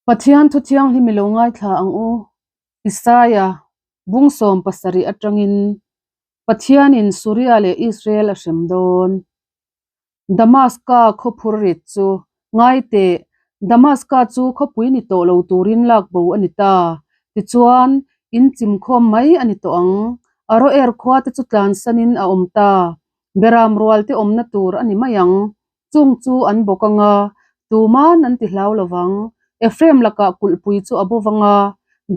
Pathian thu thianghlim i lo ngaithla ang u. Isaia, bung 70 atangin Pathianin Suria leh Israel a hrem dawn. Damaska khawphur rit chu ngai teh, Damaska chu khawpui ni tawh lo turin lak bo a ni ta. Tichuan, in chim khawm mai a ni tawh ang. Aroer khua te chu tlansanin a awm ta. Beram rual te awmna tur a ni mai ang. Chung chu an bawk ang a, tuman an ti hlau lo vang. Ephraim lakah kulhpui chu a bo vang a,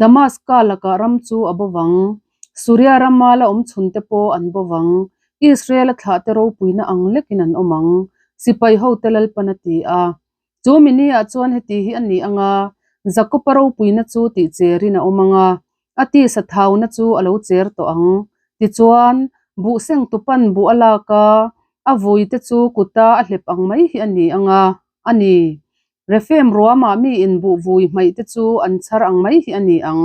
Damaska lakah ram chu a bo vang. Suria rama la awm chhun te pawh an bo vang. Israel-a thlahte ropuina ang lekin an awm ang, sipai hote Lalpan a ti a. Chu mi niah chuan heti hi a ni ang a, Jakob-a ropuina chu tih cherin a awm ang a, a tisa thauna chu a lo cher tawh ang. Tichuan, buh seng tupan buh a lak a, a vui te chu kuta a hlep ang mai hi a ni ang a, a ni. Rephaim ruamah miin buh vui hmaih te chu an chhar ang mai hi a ni ang.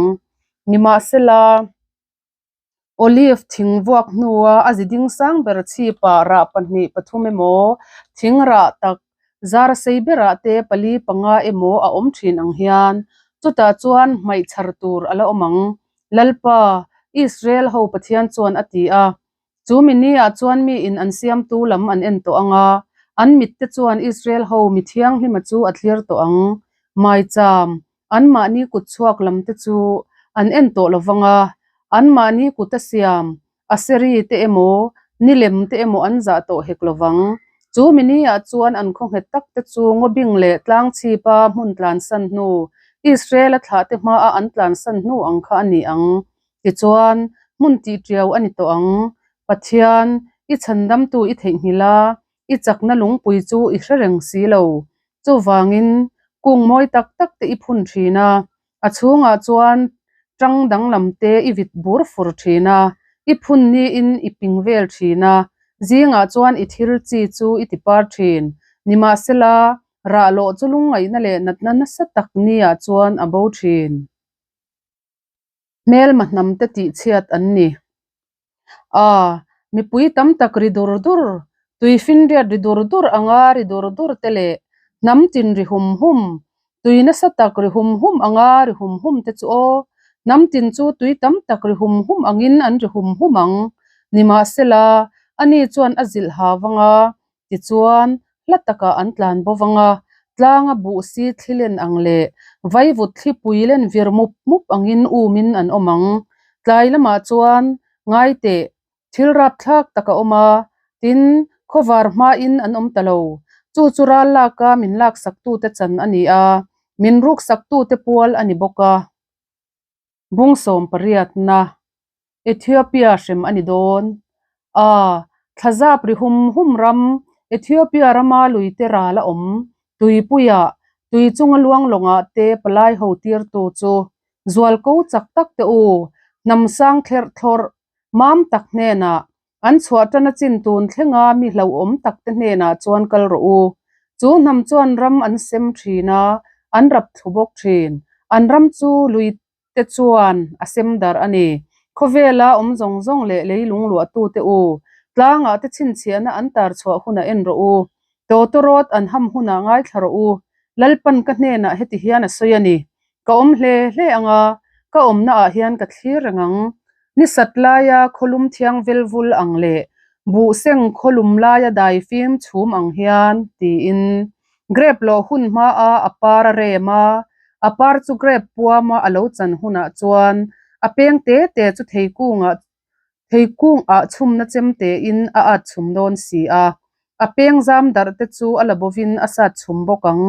Nimahsela. Olive thing vuak hnua a zi ding sang ber chhipah rah pahnih pathum emaw, thing rah tak zar sei berah te pali panga emaw a awm thin ang hian chutah chuan hmaih chhar tur a la awm ang, Lalpa, Israel ho Pathian chuan a ti a. Chu mi niah chuan miin an siamtu lam an en tawh ang a, an mitte chuan Israel ho mi thianghlima chu a thlir tawh ang. Maicham, anmahni kut chhuak lam te chu an en tawh lo vang a, anmahni kut a siam, Aseri te emaw, nilem te emaw an zah tawh hek lo vang. Chu mi niah chuan an khaw nghet tak te chu ngawbing leh tlang chhipa hmun tlansan hnu, Israel-a thlahte hmaa an tlansan hnu ang kha a ni ang. Tichuan, hmun tih tiau a ni tawh ang. Pathian, i chhandamtu i theihnghilh a, i chakna lungpui chu i hre reng si lo. Chuvangin, kung mawi tak tak te i phun thin a, a chhungah chuan tang danglam te i vit bur fur thin a, i phun niin i ping vel thin a, zingah chuan i thil chi chu i ti par thin. Nimahsela, rah lawh chu lungngaihna leh natna nasa tak niah chuan a bo thin. Hmelma hnam te tih chhiat an ni. A, mipui tam tak ri dur dur, tui finriat ri dur dur anga ri dur dur te leh hnam tin ri hum hum, tui nasa tak ri hum hum anga ri hum hum te chu aw, hnam tin chu tui tam tak ri hum hum angin an ri hum hum ang. Nimahsela, ani chuan a zilh ha vang a, Tichuan, hla takah an tlan bo vang a, tlanga buh si thli len ang leh vaivut thlipui len vir mup mup angin umin an awm ang. Tlai lamah chuan ngai teh, thil rapthlak tak a awm a, tin, khawvar hmain an awm ta lo. Chu chu ral laka min laksaktute chan a ni a, min ruksaktute pual a ni bawk a. Bung 18na Ethiopia hrem a ni dawn. A, thlazap ri hum hum ram, Ethiopia rama luite ral a awm, tuipuia, tui chunga luang lawngah te palai ho tirtu chu zualko chak tak te u, hnam sang thlerh thlawrh, mam tak hnenah, an chhuah tan a chin tun thlenga mi hlauhawm tak te hnenah chuan kal rawh u. Chu hnam chuan ram an sem thin a, an rap thlu bawk thin. An ram chu lui te chuan a sem darh a ni. Khawvela awm zawng zawng leh leilung luahtute u, tlangah te chhinchhiahna an tar chhuah hunah en rawh u. Tawtawrawt an ham hunah ngaithla rawh u. Lalpan ka hnenah heti hian a sawi a ni. Ka awm hle hle ang a, ka awmna ah hian ka thlir reng ang. Ni sat laia khawlum thiang vel vul ang leh buh seng khawlum laia dai fim chhum ang hian, tiin grape lawh hun hmaa a par a rem a, a par chu grape puama a lo chan hunah chuan a peng te te chu theikungah Theikung ah chhumna chem tein a at chhum dawn si a, a peng zam darh te chu a la bovin a sat chhum bawk ang.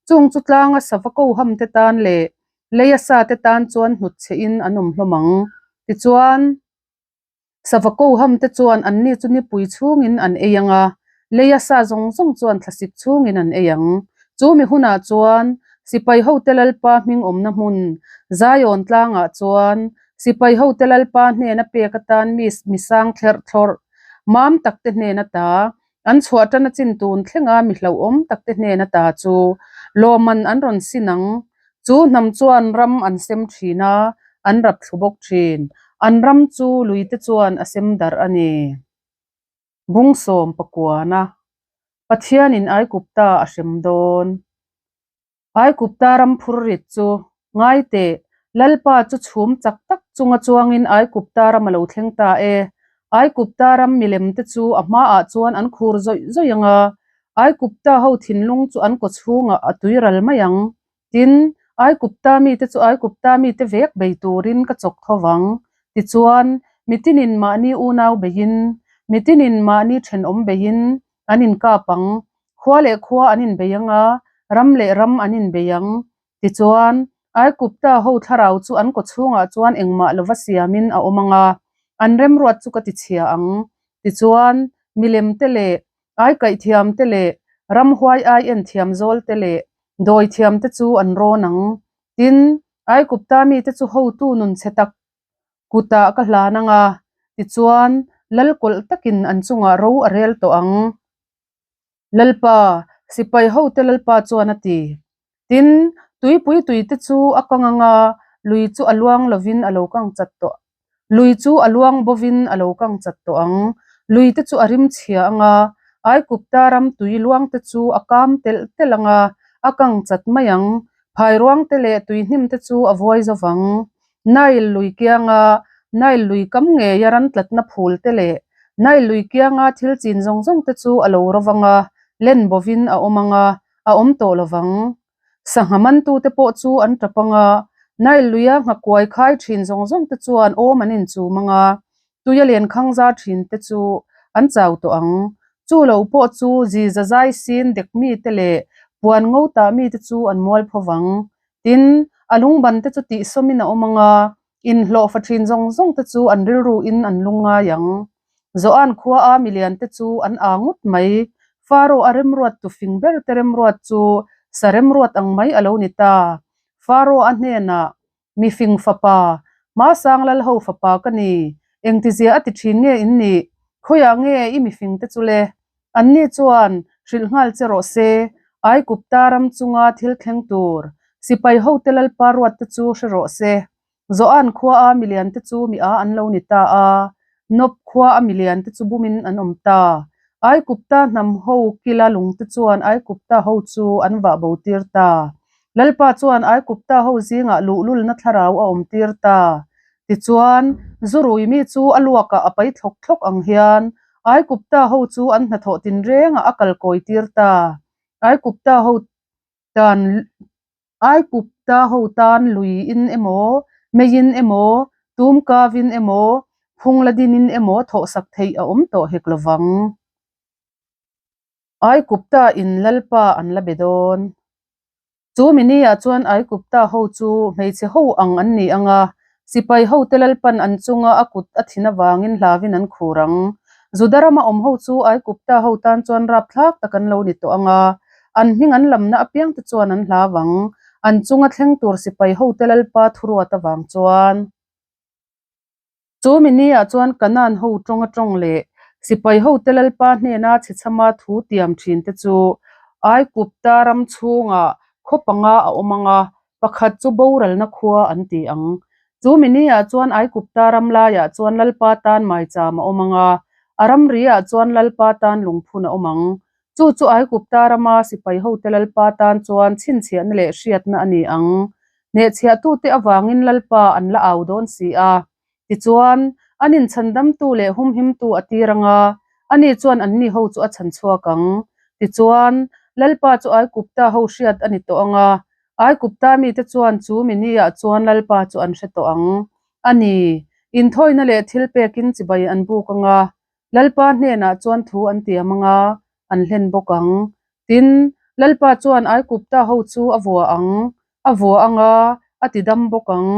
Chung chu tlanga sava ko ham te tan leh lei a sa te tan chuan hnut chhe in an awm hlawm ang. Tichuan, sava ko ham te chuan anni chu nipui chhungin an ei ang a, lei a sa zawng zawng chuan thlasik chhungin an ei ang. Chu mi hunah chuan sipai hote Lalpa hming awmna hmun Zion tlangah chuan Sipai hote Lalpa hnena pek atan mi mi sang thlerh thlawrh mam takte hnen ata an chhuah tan a chin tun thlenga mi hlauhawm takte hnen ata chu lawmman an rawn sin ang. Chu hnam chuan ram an sem thin a, an rap thlu bawk thin. An ram chu luite chuan a sem darh a ni. Bung 19a Pathianin Aigupta a hrem dawn. Aigupta ram phurrit chu ngai teh, Lalpa chu chhum chak tak chunga chuangin Aigupta ram a lo thleng ta e. Aigupta ram milemte chu a hmaah chuan an khur zawih zawih ang a, Aigupta ho thinlung chu an kawchhungah a tuiral mai ang. Tin, Aigupta mite chu Aigupta mite vek bei turin ka chawk tho vang. Tichuan, mitinin mahni unau beiin, mitinin mahni thenawm beiin an inkap ang. Khua leh khua an inbei ang a, ram leh ram an inbei ang. Tichuan, Aigupta ho thlarau chu an kawchhungah chuan engmah lova siamin a awm ang a, an remruat chu ka tichhia ang. Tichuan, milemte leh aikaihthiam te leh ramhuai ai enthiam zawl te leh dawithiam te chu an rawn ang. Tin, Aigupta mite chu hotu nun chhe tak kutah ka hlan ang a, tichuan, lal kawlh takin an chungah ro a rel tawh ang. Lalpa, sipai hote Lalpa chuan a ti. Tin, tuipui tuite chu a kang ang a, lui chu a luang lovin a lo kang chat tawh Lui chu a luang bovin a lo kang chat tawh ang. Luite chu a rim chhia ang a, Aigupta ram tui luangte chu a kam telh telh ang a, a kang chat mai ang. Phairuangte leh tuihnimte chu a vuai zo vang. Nile lui kianga Nile lui kam ngeia ran tlatna phulte leh Nile lui kianga thil chin zawng zawngte chu a lo ro vang a, len bovin a awm ang a, a awm tawh lo vang. Sangha mantute pawh chu an tap ang a, Nile luia nghakuai khai thin zawng zawngte chuan awm an inchum ang a, tuia lenkhang za thinte chu an chau tawh ang. Chu lo pawh chu ziza zai sin dek mite leh puan ngo tah mite chu an mual pho vang. Tin, a lungbante chu tihsawmin a awm ang a, inhlawhfa thin zawng zawngte chu an rilruin an lungngai ang. Zoan khua a milian te chu an aa ngawt mai. Faro a remruat tu fing ber te remruat chu sa remruat ang mai a lo ni ta. Faro a hnenah, Mi fing fapa, Hmasang lal ho fapa ka ni, engtizia a ti thin nge in nih? Khawiah nge i mifing te chu le? Anni chuan hrilh nghal che rawh se, Aigupta ram chunga thil thleng tur, sipai hote lalpa ruat te chu hre rawh se. Zoan khua a milian te chu mi a an lo ni ta a, Nob khua a milian te chu bumin an awm ta. Aigupta hnam ho kila lung te chuan Aigupta ho chu an vah bo tir ta. Lalpa chuan Aigupta ho zingah luhlulna thlarau a awm tir ta. Tichuan, zurui mi chu a luakah a pai thlawk thlawk ang hian Aigupta ho chu an hnathawh tinrengah a kal kawi tir ta. Aigupta ho tan Aigupta ho tan luiin emaw, meiin emaw, tumkavin emaw, phungladinin emaw thawhsak theih a awm tawh hek lovang. Aigupta in Lalpa an la be dawn. Chu mini-ah chuan Aigupta ho chu hmeichhe ho ang an ni ang a, sipai hote Lalpan an chunga a kut a thin avangin hlavin an khur ang. Juda rama awm ho chu Aigupta ho tan chuan rapthlak tak an lo ni tawh ang a, an hming an lamna apiangte chuan an hlav ang, an chunga thleng tur sipai hote Lalpa thuruat avang chuan. Chu mini-ah chuan Kanaan ho tawnga tawng leh sipai hote Lalpa hnena chhechhama thu tiam thinte chu Aigupta ram chhungah khaw panga a awm ang a, pakhat chu boralna khua an ti ang. Chu mini-ah chuan Aigupta ram laiah chuan Lalpa tan maicham a awm ang a, a ramri-ah chuan Lalpa tan lungphun a awm ang. Chu chu Aigupta rama sipai hote Lalpa tan chuan chhinchhiahna leh hriatna a ni ang. Hnehchhiahtute avangin Lalpa an la au dawn si a. Tichuan, an inchhandamtu leh humhimtu a tir ang a, ani chuan anni ho chu a chhan chhuak ang. Tichuan, Lalpa chu Aigupta ho hriat a ni tawh ang a, Aigupta mite chuan chu mi niah chuan Lalpa chu an hre tawh ang. A ni, inthawina leh thilpekin chibai an buk ang a, Lalpa hnenah chuan thu an tiam ang a, an hlen bawk ang. Tin, Lalpa chuan Aigupta ho chu a vua ang, a vua ang a, a ti dam bawk ang.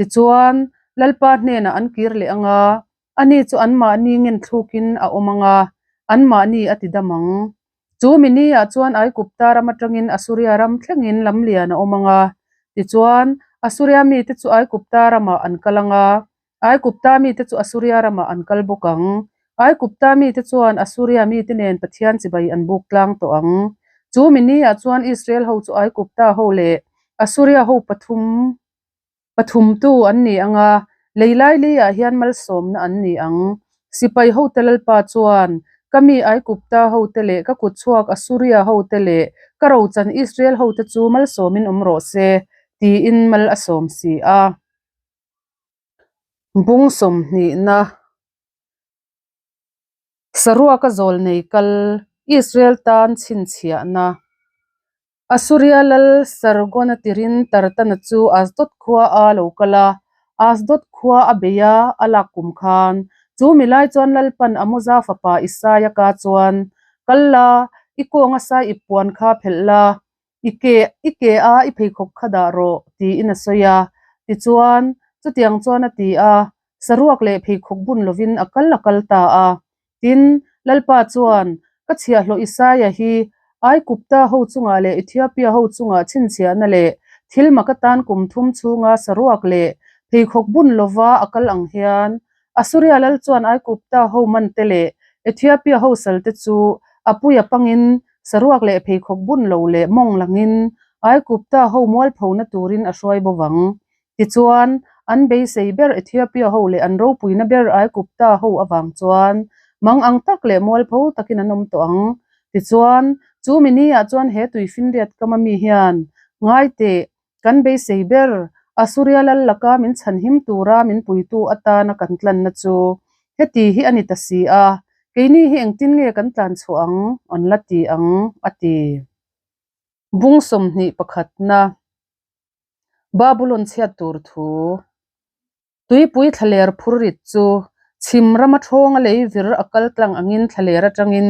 Tichuan, Lalpa hnenah an kir leh ang a, ani chu anmahni ngenthlukin a awm ang a, anmahni a ti dam ang. Chu mi niah chuan Aigupta ram atangin Asuria ram thlengin lamlian a awm ang a, tichuan, Asuria mite chu Aigupta ramah an kal ang a, Aigupta mite chu Asuria ramah an kal bawk ang. Aigupta mite chuan Asuria mite nen Pathian chibai an buk tlang tawh ang. Chu mi niah chuan Israel ho chu Aigupta ho leh Asuria ho pathum pathumtu an ni ang a, lei lai leiah hian malsawmna an ni ang. Sipai hote Lalpa chuan, Ka mi Aigupta hote leh ka kutchhuak Asuria hote leh Ka rochan Israel hote chu malsawmin awm rawh se, tiin mal a sawm si a. Bung sawmhnihna Saruaka zawl nei kal Israel tan chhinchhiahna. Asuria lal Sargona tirin Tartana chu Asdod khua a lo kal a, Asdod khua a bei a, a lak kum khan. Chu mi lai chuan Lalpan Amoza fapa Isaia ka chuan, Kal la, i kawnga sai ip puan kha phelh la, I ke i ke a i pheikhawk kha dah rawh, tiin a sawi a. Tichuan, chutiang chuan a ti a, saruak leh pheikhawk bun lovin a kal a kal ta a. Tin, Lalpa chuan, Ka chhiahhlawh Isaia hi Aigupta ho chungah leh Ethiopia ho chungah chhinchhiahna leh thil mak atan kum thum chhunga saruak leh pheikhawk bun lova a kal ang hian Asuria lal chuan Aigupta ho mante leh Ethiopia ho salte chu a puia pangin saruak leh pheikhawk bun lo leh mawng langin Aigupta ho mualphona turin a hruai bo vang. Tichuan, an beisei ber Ethiopia ho leh an ropuina ber Aigupta ho avang chuan mang ang tak leh mualpho takin an awm tawh ang. Tichuan, chu mi niah chuan he tuifinriat kama mi hian ngai teh Kan beisei ber, Asuria lal laka min chhanhim tura min puitu atana kan tlanna chu heti hi a ni ta si a, keini hi engtin nge kan tlan chhuah ang, an la ti ang, a ti. Bung 21 pakhatna, Babulon chhiat tur thu. Tuipui thlaler phurrit chu chhim rama thawnga lei vir a kal tlang angin thlaler atangin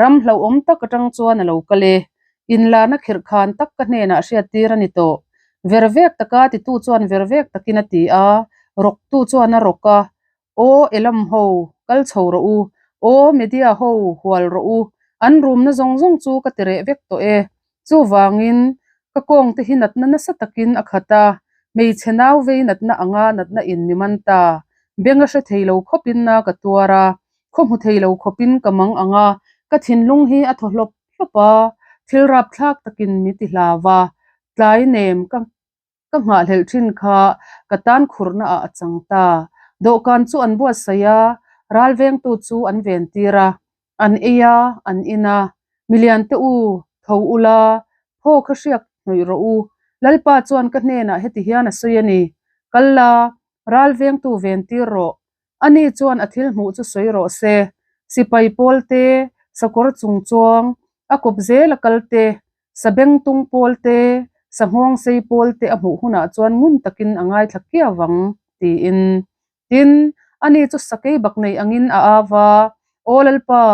ram hlauhawm tak atang chuan a lo kal e. Inlarna khirhkhan tak ka hnenah hriattir a ni tawh. Vervek taka titu chuan vervek takin a ti a, rawktu chuan a rawk a, Aw Elam ho, kal chho rawh u. Aw Media ho, hual rawh u. An rumna zawng zawng chu ka ti reh vek tawh e. Chuvangin, ka kawngte hi natna nasa takin a khat a, hmeichhe nau vei natna anga natna in mi man ta. Beng a hre thei lo khawpin na ka tuar a, khaw hmu thei lo khawpin ka mang ang a, ka thinlung hi a thaw hlawp hlawp a, thil rapthlak takin mi ti hlau a, tlai nem ka Ka nghahhlelh thin kha ka tan khurna ah a chang ta. Dawhkan chu an buatsaih a, ral vengtu chu an ven tir a, an ei a, an in a. Milian te u, tho ula, phaw kha hriak hnawih rawh u. Lalpa chuan ka hnenah heti hian a sawi a ni, Kal la, ral vengtu ven tir rawh. Ani chuan a thil hmuh chu sawi rawh se. Sipai pawl te, sakawr chung chuang, a kawp zel a kal te, Sabengtung pawl te, Sanghawngsei pawl te a hmuh hunah chuan ngun takin a ngaithla kiau vang, tiin. Tin, ani chu sakei bak nei angin a au va, Aw Lalpa,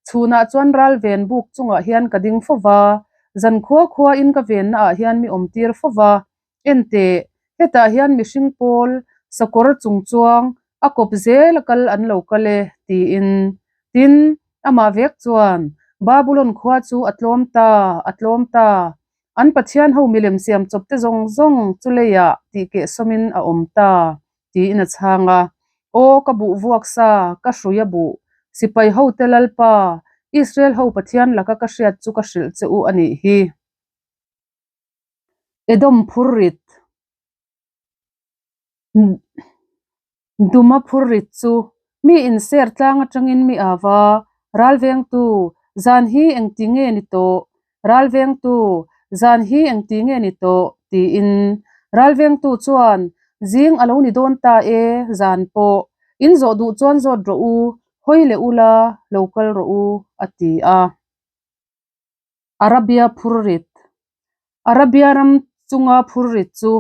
chhunah chuan ral ven buk chungah hian ka ding fo va, zan khua khuain ka vennaah hian mi awmtir fo va, Enteh, hetah hian mihring pawl sakawr chung chuang a kawp zel a kal an lo kal e, tiin. Tin, amah vek chuan, Babulon khua chu a tlawm ta, a tlawm ta. An Pathian ho milem siam chawp te zawng zawng chu leiah tih kehsawmin a awm ta, tiin a chhang a. Aw, ka buh vuak sa, ka hrui a buh, sipai hote Lalpa, Israel ho Pathian laka ka hriat chu ka hrilh che u a nih hi. Edom phurrit Duma phurrit chu mi inser tlang atangin mi au va, Ralvengtu, zan hi engti nge ni tawh? Ralvengtu, zan hi engti nge ni tawh? tiin Ralvengtu chuan, Zing a lo ni dawn ta e, zan pawh. In zawh duh chuan zawt rawh u, hawi leh ula, lo kal rawh u, a ti a. Arabia phurrit Arabia ram chunga phurrit chu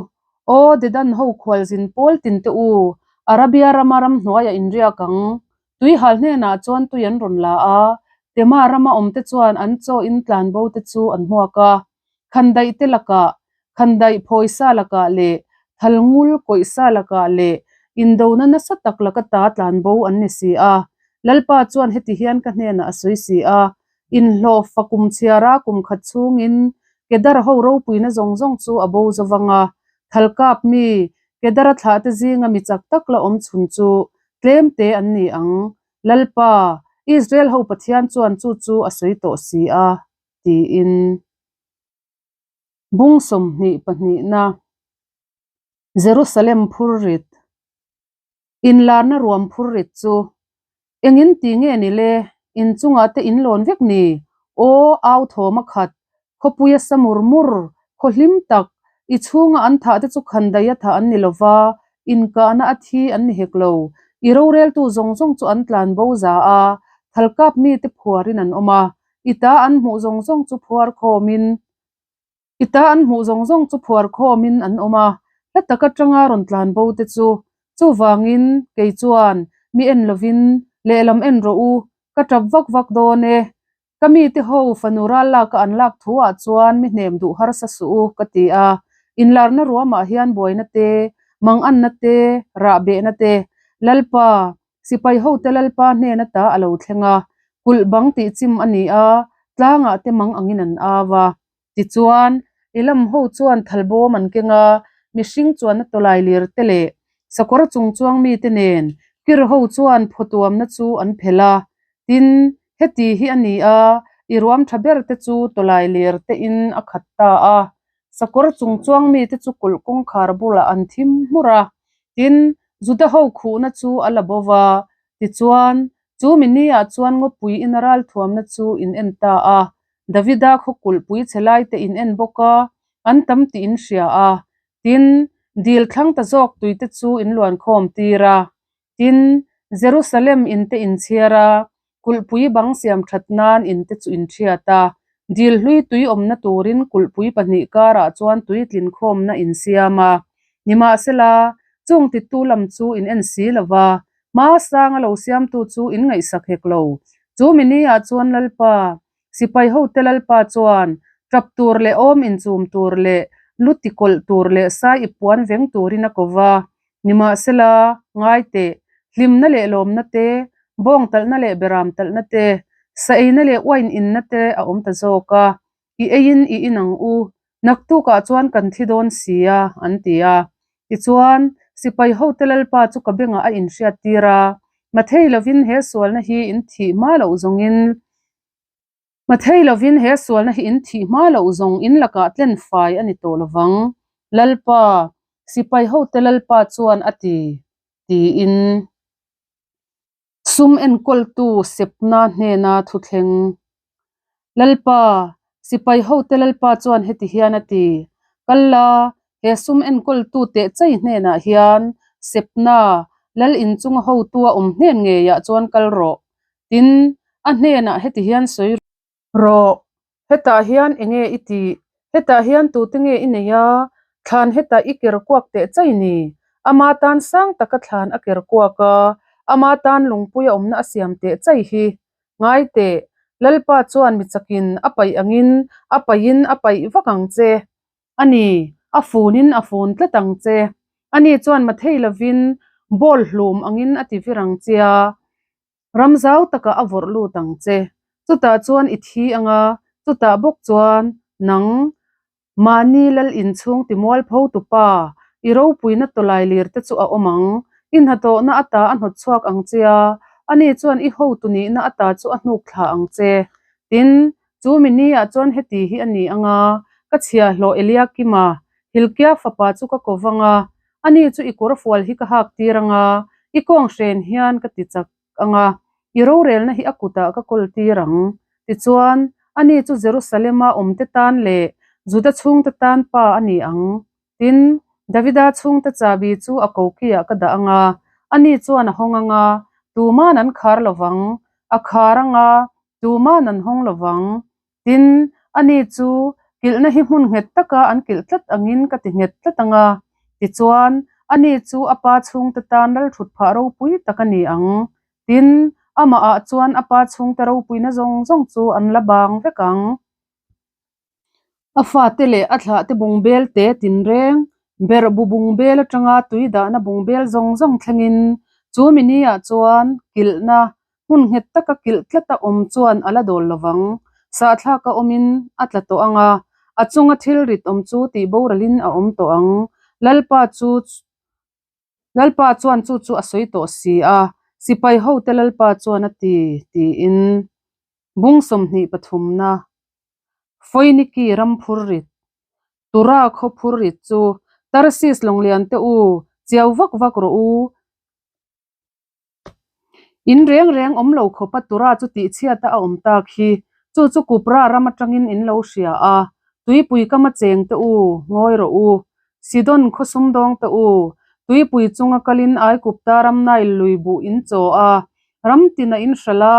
Aw Dedan ho khualzin pawl tin te u, Arabia rama ramhnuaiah in riak ang. Tuihal hnenah chuan tui an rawn la a, Tema rama awmte chuan an chaw in tlanbo te chu an hmuak a. Khandaih te lakah, khandaih phawisa lakah leh thalngul kawihsa lakah leh indona nasa tak laka ta tlanbo an ni si a. Lalpa chuan heti hian ka hnenah a sawi si a, Inhlawhfa kum chhiara kum khat chhungin Kedar ho ropuina zawng zawng chu a bo zo vang a, Thalkap mi, Kedara thlahte zinga mi chak tak la awm chhun chu tlem te an ni ang. Lalpa, Israel ho Pathian chuan chu chu a sawi tawh si a, tiin. Bung 20 pahnihna, Jerusalem phurrit. Inlarna ruam phurrit chu engin ti nge ni le? In chungah te in lawn vek ni? Aw, au thawm a khat. Khawpuia sa mur mur, khaw hlim tak, i chhunga an thah te chu khandaia thah an ni lo va, inkahna a thi an ni hek lo. I roreltu zawng zawng chu an tlan bo za a, thalkap mite phuarin an awm a, i ta an hmuh zawng zawng chu phuar khawmin I ta an hmuh zawng zawng chu phuar khawmin an awm a, hla tak atanga rawn tlan bo te chu. Chuvangin, kei chuan, mi en lovin, lehlam en rawh u, ka tap vak vak dawn e. Ka mite ho fanu ral laka an lak thu ah chuan mi hnem duh harsa suh u, ka ti a. Inlarna ruamah hian buaina te, manganna te, rahbehna te, Lalpa, Sipai hote Lalpa hnen ata a lo thleng a, kulh bang tih chim a ni a, tlangah te mang angin an au a. Tichuan, i lam ho chuan thalbawm an keng a, mihring chuanna tawlai lir te leh sakawr chung chuang mite nen kir ho chuan phawtuamna chu an phelh a. Tin, heti hi a ni a, i ruam tha ber te chu tawlai lir te in a khat ta a. Sakawr chung chuang mite chu kulh kawngkhar bulah an thim hmur a. Tin, Juda ho khuhna chu a la bo va. Tichuan, chu mi ah chuan ngawpui ina ralthuamna chu in en ta a. Davida khaw kulhpui chhe laite in en bawk a, an tam tih in hria a. Tin, dil thlang ta zawk tuite chu in luan khawm tir a. Tin, Jerusalem in te in chhiar a, kulhpui bang siam that nan in te chu in thiat a. Dil hlui tui awmna turin kulhpui pahnih karah chuan tui tlin khawmna in siam a. Nimahsela, chung titu lam chu in en si lo va, hma sanga lo siamtu chu in ngaihsak hek lo. Chu mi ni ah chuan Lalpa, Sipai hote Lalpa chuan tap tur leh awm inchum tur leh lu tikawlh tur leh sai i puan veng turin a ko va. Nimahsela, ngai teh, hlimna leh lawmna te, bawng talhna leh beram talhna te, sa eina leh uain inna te a awm ta zawk a, i eiin i in ang u, naktukah chuan kan thi dawn si a, an ti a. Tichuan, sipai hote Lalpa chu ka bengah a inhriattir a, Mathei lovin he sualna hi in thih hma loh zawngin, Mathei lovin he sualna hi in thih hma loh zawng in lakah tlen fai a ni tawh lovang, Lalpa, sipai hote Lalpa chuan a ti, tiin. Sum enkawltu Sebna hnena thuthleng. Lalpa, sipai hote Lalpa chuan heti hian a ti, Kal la, he sum enkawltu teh chai hnenah hian Sebna, lal inchunga hotu a awm hnen ngeiah chuan kal rawh. Tin, a hnenah heti hian sawi rawh. Hetah hian enge i tih? Hetah hian tute nge i nei a? Thlan hetah i ker kuak teh chai ni. Ama tan sang taka thlan a ker kuak a, ama tan lungpui a awmna a siam teh chai hi. Ngai teh, Lalpa chuan mi chakin a paih angin a paihin a paih vak ang che. A ni, a funin a fun tlat ang che. Ani chuan mathei lovin ball hlum angin a ti vir ang che a. Ram zau takah a vawrh lut ang che. Chutah chuan i thi ang a, chutah bawk chuan nang mahni lal inchhung timualpho tupa, i ropuina tawlai lir te chu a awm ang. I hnathawhna ata a hnawt chhuak ang che a, ani chuan i hotu nihna ata chu a hnuk thla ang che. Tin, chu mi niah chuan heti hi a ni ang a, ka chhiahhlawh Eliakima, Hilkia fapa chu ka ko vang a, Ani chu i kawrfual hi ka hak tir ang a, i kawng hren hian ka ti chak ang a, i rorelna hi a kutah ka kawl tir ang. Tichuan, ani chu Jerusalema awmte tan leh Juda chhungte tan pa a ni ang. Tin, Davida chhungte chahbi chu a kokiah ka dah ang a, ani chuan a hawng ang a, tuman an khar lo vang, a khar ang a, tuman an hawng lo vang. Tin, ani chu kilhna hi hmun nghet taka an kilh tlat angin ka ti nghet tlat ang a. Tichuan, ani chu a pa chhungte tan lalthut phah ropui tak a ni ang. Tin, amahah chuan a pa chhungte ropuina zawng zawng chu an la bang vek ang. A fate leh a thlahte bungbel te tinreng, berhbu bungbel atanga tui dahna bungbel zawng zawng thlengin chu mi niah chuan kilhna hmun nghet taka kilh tlata awm chuan a la dawl lovang. Sahthlaka awmin a tla tawh ang a, a chunga thil rit awm chu tih boralin a awm tawh ang. Lalpa chu Lalpa chuan chu chu a sawi tawh si a, sipai hote Lalpa chuan a ti, tiin. Bung 23 na Foiniki ram phurrit, Tura khaw phurrit chu Tarsis lawnglian te u, chiau vak vak rawh u. In reng reng awm lo khawpa Tura chu tihchhiata a awm tak hi, chu chu Kupra ram atangin in lo hria a. Tuipui kama cheng te u, ngawi rawh u. Sidon khaw sumdawng te u, tuipui chunga kalin Aigupta ram Nile lui buh in chaw a, ram tina in hralh a,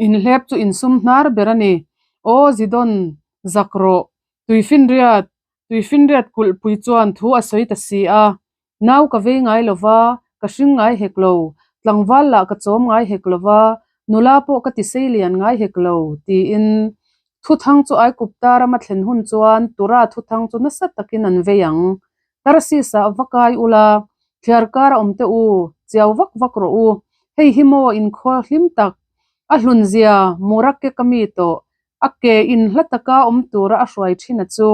inhlep chu insum hnar ber a ni. Aw Zidon, zak rawh. Tuifinriat, tuifinriat kulhpui chuan thu a sawi ta si a. Nau ka vei ngai lo va, ka hring ngai hek lo, tlangval lah ka chawm ngai hek lo va, nula pawh ka ti sei lian ngai hek lo, tiin Thuthang chu Aigupta rama thlen hun chuan Tura thuthang chu nasa takin an vei ang. Tarsis-ah va kai ula, thliar kar a awm teh u, chiau vak vak rawh u. Hei hi maw inkhaw hlim tak, a hlunzia mura ke ka mi tawh, a ke in hla taka awm tura a hruai thin a chu.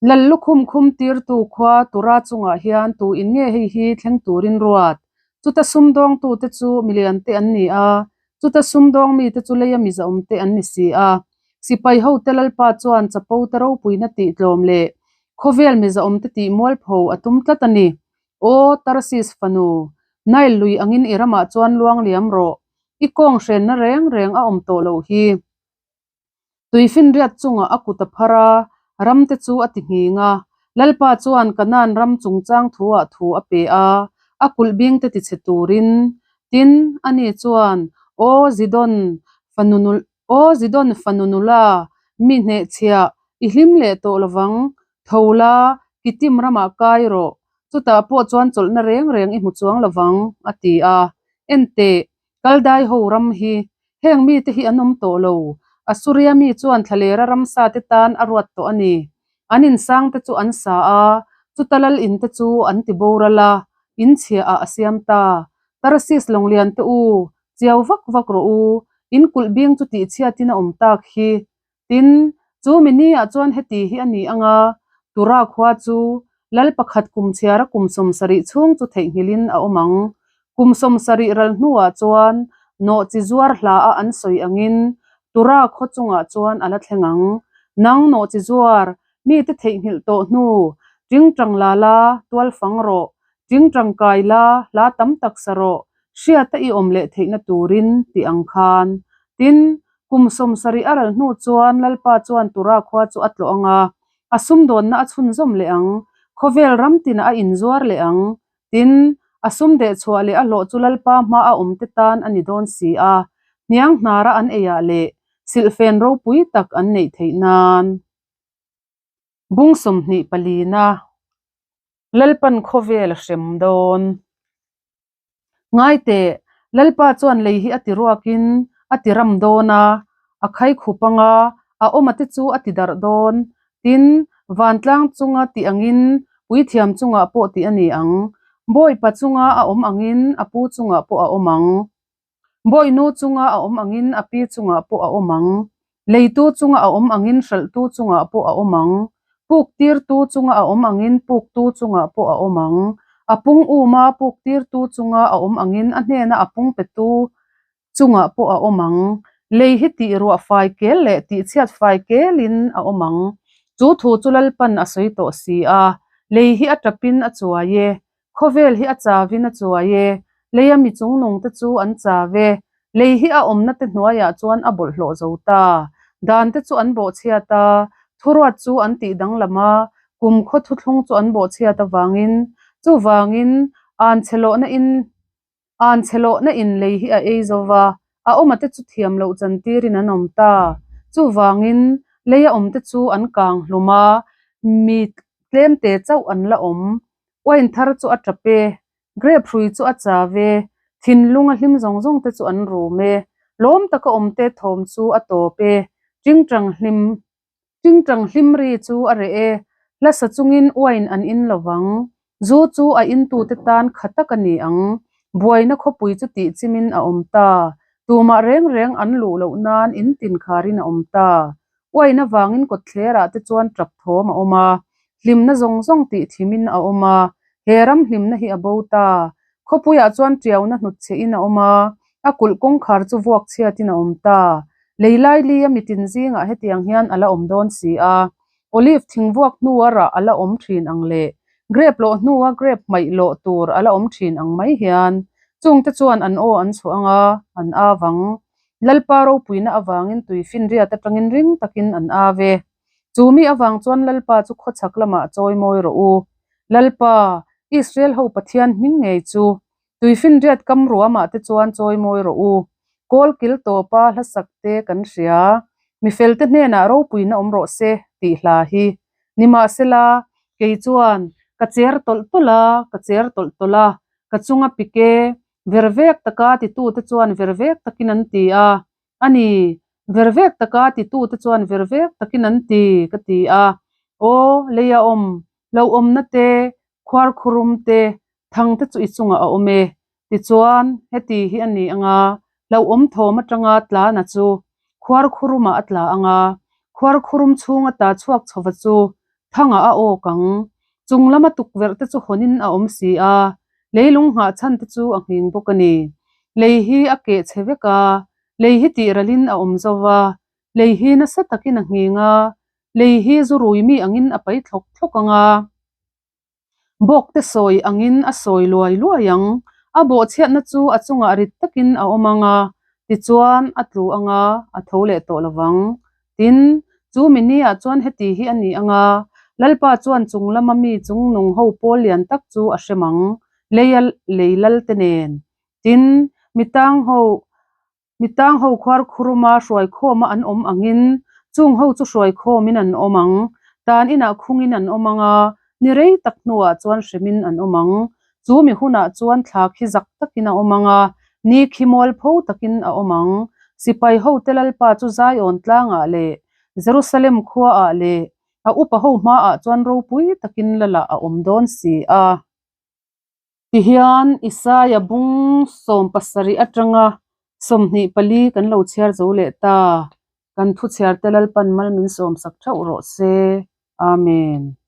Lal lukhum khum tirtu khua Tura chungah hian tu in nge hei hi thleng turin ruat? Chuta sumdawngtute chu miliante an ni a, chuta sumdawng mite chu leia mizaawmte an ni si a. Sipai hote Lalpa chuan chapo te ropuina tih tlawm leh khawvel mizaawmte tih mualpho a tum tlat a ni. Aw Tarsis fanu, Nile lui angin i ramah chuan luang liam rawh, i kawng hrenna reng reng a awm tawh loh hi. Tuifinriat chungah a kut a phar a, ramte chu a ti nghing a. Lalpa chuan Kanaan ram chungchang thuah thu a pe a, a kulh bingte tichhe turin. Tin, ani chuan, Aw Zidon fanu Aw Zidon fanu nula, mi hnehchhiah, i hlim leh tawh lovang, tho la, Kitim ramah kai rawh, chutah pawh chuan chawlhna reng reng i hmu chuang lovang, a ti a. Enteh, Kaldai ho ram hi heng mite hi an awm tawh lo. Assuria mi chuan thlalera ramsa te tan a ruat tawh a ni. An insang te chu an sa a, chuta lal in te chu an ti boral a, in chhia ah a siam ta. Tarsis lawnglian te u, chiau vak vak rawh u, in kulh bing chu tihchhiatin a awm tak hi. Tin, chu mi ni ah chuan heti hi a ni ang a, Tura khua chu lal pakhat kum chhiara kum 70 chhung chu theihnghilhin a awm ang. Kum 70 ral hnuah chuan nawhchi zuar hla a an sawi angin Tura khaw chungah chuan a la thleng ang. Nang nawhchi zuar, mite theihnghilh tawh hnu, tingtang la la, tual fang rawh, tingtang kai la, hla tam tak sa rawh, hriata i awm leh theihna turin ti ang khan. Tin, Kum 70 a ral hnu chuan Lalpa chuan Tura khua chu a tlawh ang a, a sumdawnna a chhunzawm leh ang, khawvel ram tinah a inzuar leh ang. Tin, a sum dehchhuah leh a hlawh chu Lalpa hmaa a awmte tan a ni dawn si a, hniang hnara an eiah leh silhfen ropui tak an neih theih nan. Bung 24na Lalpan khawvel a hrem dawn. Ngai teh, Lalpa chuan lei hi a ti ruakin a ti ram dawn a, a khai khup ang a, a awma te chu a ti darh dawn. Tin, vantlang chunga tih angin puithiam chungah pawh tih a ni ang. Bawipa chunga a awm angin a pu chungah pawh a awm ang. Bawihnu chunga a awm angin a pi chungah pawh a awm ang. Leitu chunga a awm angin hralhtu chungah pawh a awm ang. Puktirtu chunga a awm angin puktu chungah pawh a awm ang. A pung uma puktirtu chunga a awm angin a hnena a pung petu chungah pawh a awm ang. Lei hi tih ruah fai kel leh tih chhiat fai kelin a awm ang. Chu thu chu Lalpan a sawi tawh si a, lei hi a tapin a chuai e. Khawvel hi a chavin a chuai e, leia mi chungnung te chu an chav e. Lei hi a awmna te hnuaiah chuan a bawlhhlawh zo ta. Dan te chu an bawhchhiat a, thuruat chu an tih danglam a, kumkhaw thuthlung chu an bawhchhiat avangin. Chuvangin, anchhe lawhna in Anchhe lawhna in lei hi a ei zo va, a awma te chu thiam loh chantirin an awm ta. Chuvangin, leia awmte chu an kang hlum a, mi tlemte chauh an la awm. Uain thar chu a tap e, grape hrui chu a chav e, thinlung a hlim zawng zawng te chu an rum e, lawm taka awmte thawm chu a tawp e, tingtang hlim Tingtang hlim ri chu a reh e, hlasa chungin uain an in lo vang. Zu chu a intute tan kha tak a ni ang. Buaina khawpui chu tih chimin a awm ta. Tumah reng reng an luh loh nan in tin kharin a awm ta. Uain avangin kawtthlerah te chuan tap thawm a awm a, hlimna zawng zawng tih thimin a awm a, he ram hlimna hi a bo ta. Khawpuiah chuan tiauna hnutchhehin a awm a, a kulh kawngkhar chu vuak chhiatin a awm ta. Lei laili a mitin zingah hetiang hian a la awm dawn si a, olive thing vuak hnua rah a la awm thin ang leh grape lawh hnua grape hmaih lawh tur a la awm thin ang mai hian chungte chuan an aw an chhuah ang a, an av ang. Lalpa ropuina avangin tuifinriat atangin ring takin an av e. Chu mi avang chuan Lalpa chu khawchhak lamah chawimawi rawh u. Lalpa, Israel ho Pathian hming ngei chu Tuifinriat kam ruamah te chuan chawimawi rawh u. Kawl kil tawpa hlasak te kan hria. Mifelte hnenah ropuina awm rawh se tih hla hi. Nimahsela, kei chuan ka cher tawlh tawlh a, ka cher tawlh tawlh a, ka chunga pike vervek taka titute chuan vervek takin an ti a. A ni, vervek taka titute chuan vervek takin an ti, ka ti a. Aw, lei a awm, hlauhawmna te, khuarkhurum te, thang te chu i chungah a awm e. Tichuan, heti hi a ni anga, hlauhawm thawm atanga tlana chu khuarkhurumah a tla anga, khuarkhurum chhung ata chhuak chhova chu thangah a awk ang. Chung lama tukverh te chu hawnin a awm si a, leilung nghah chhan te chu a nghing bawk a ni. Lei hi a keh chhe vek a, lei hi tih ralin a awm zo va, lei hi nasa takin a nghing a, lei hi zu rui mi angin a pai thlawk thlawk ang a. Bawkte sawi angin a sawi luai luai ang. A bawhchhiatna chu a chungah rit takin a awm ang a, tichuan a tlu ang a, a tho leh tawh lo vang. Tin, chu mi niah chuan heti hi a ni ang a, Lalpa chuan chung lama mi chung nung ho pawl lian tak chu a hrem ang, leia lei lalte nen. Tin, mi tang ho Mi tang ho khuar khuruma hruaikhawma an awm angin chung ho chu hruaikhawmin an awm ang. Tan inah khungin an awm ang a, ni rei tak hnuah chuan hremin an awm ang. Chu mi hunah chuan thla khi zak takin a awm ang a, ni khi mualpho takin a awm ang. Sipai hote Lalpa chu Zion tlangah leh Jerusalem khuaah leh a upa ho hmaah chuan ropui takin Lalah a awm dawn si a. Tihian Isaia bung 70 atanga 24 kan lo chhiar zo leh ta. Kan thu chhiarte Lalpan mal min sawmsak theuh rawh se. Amen.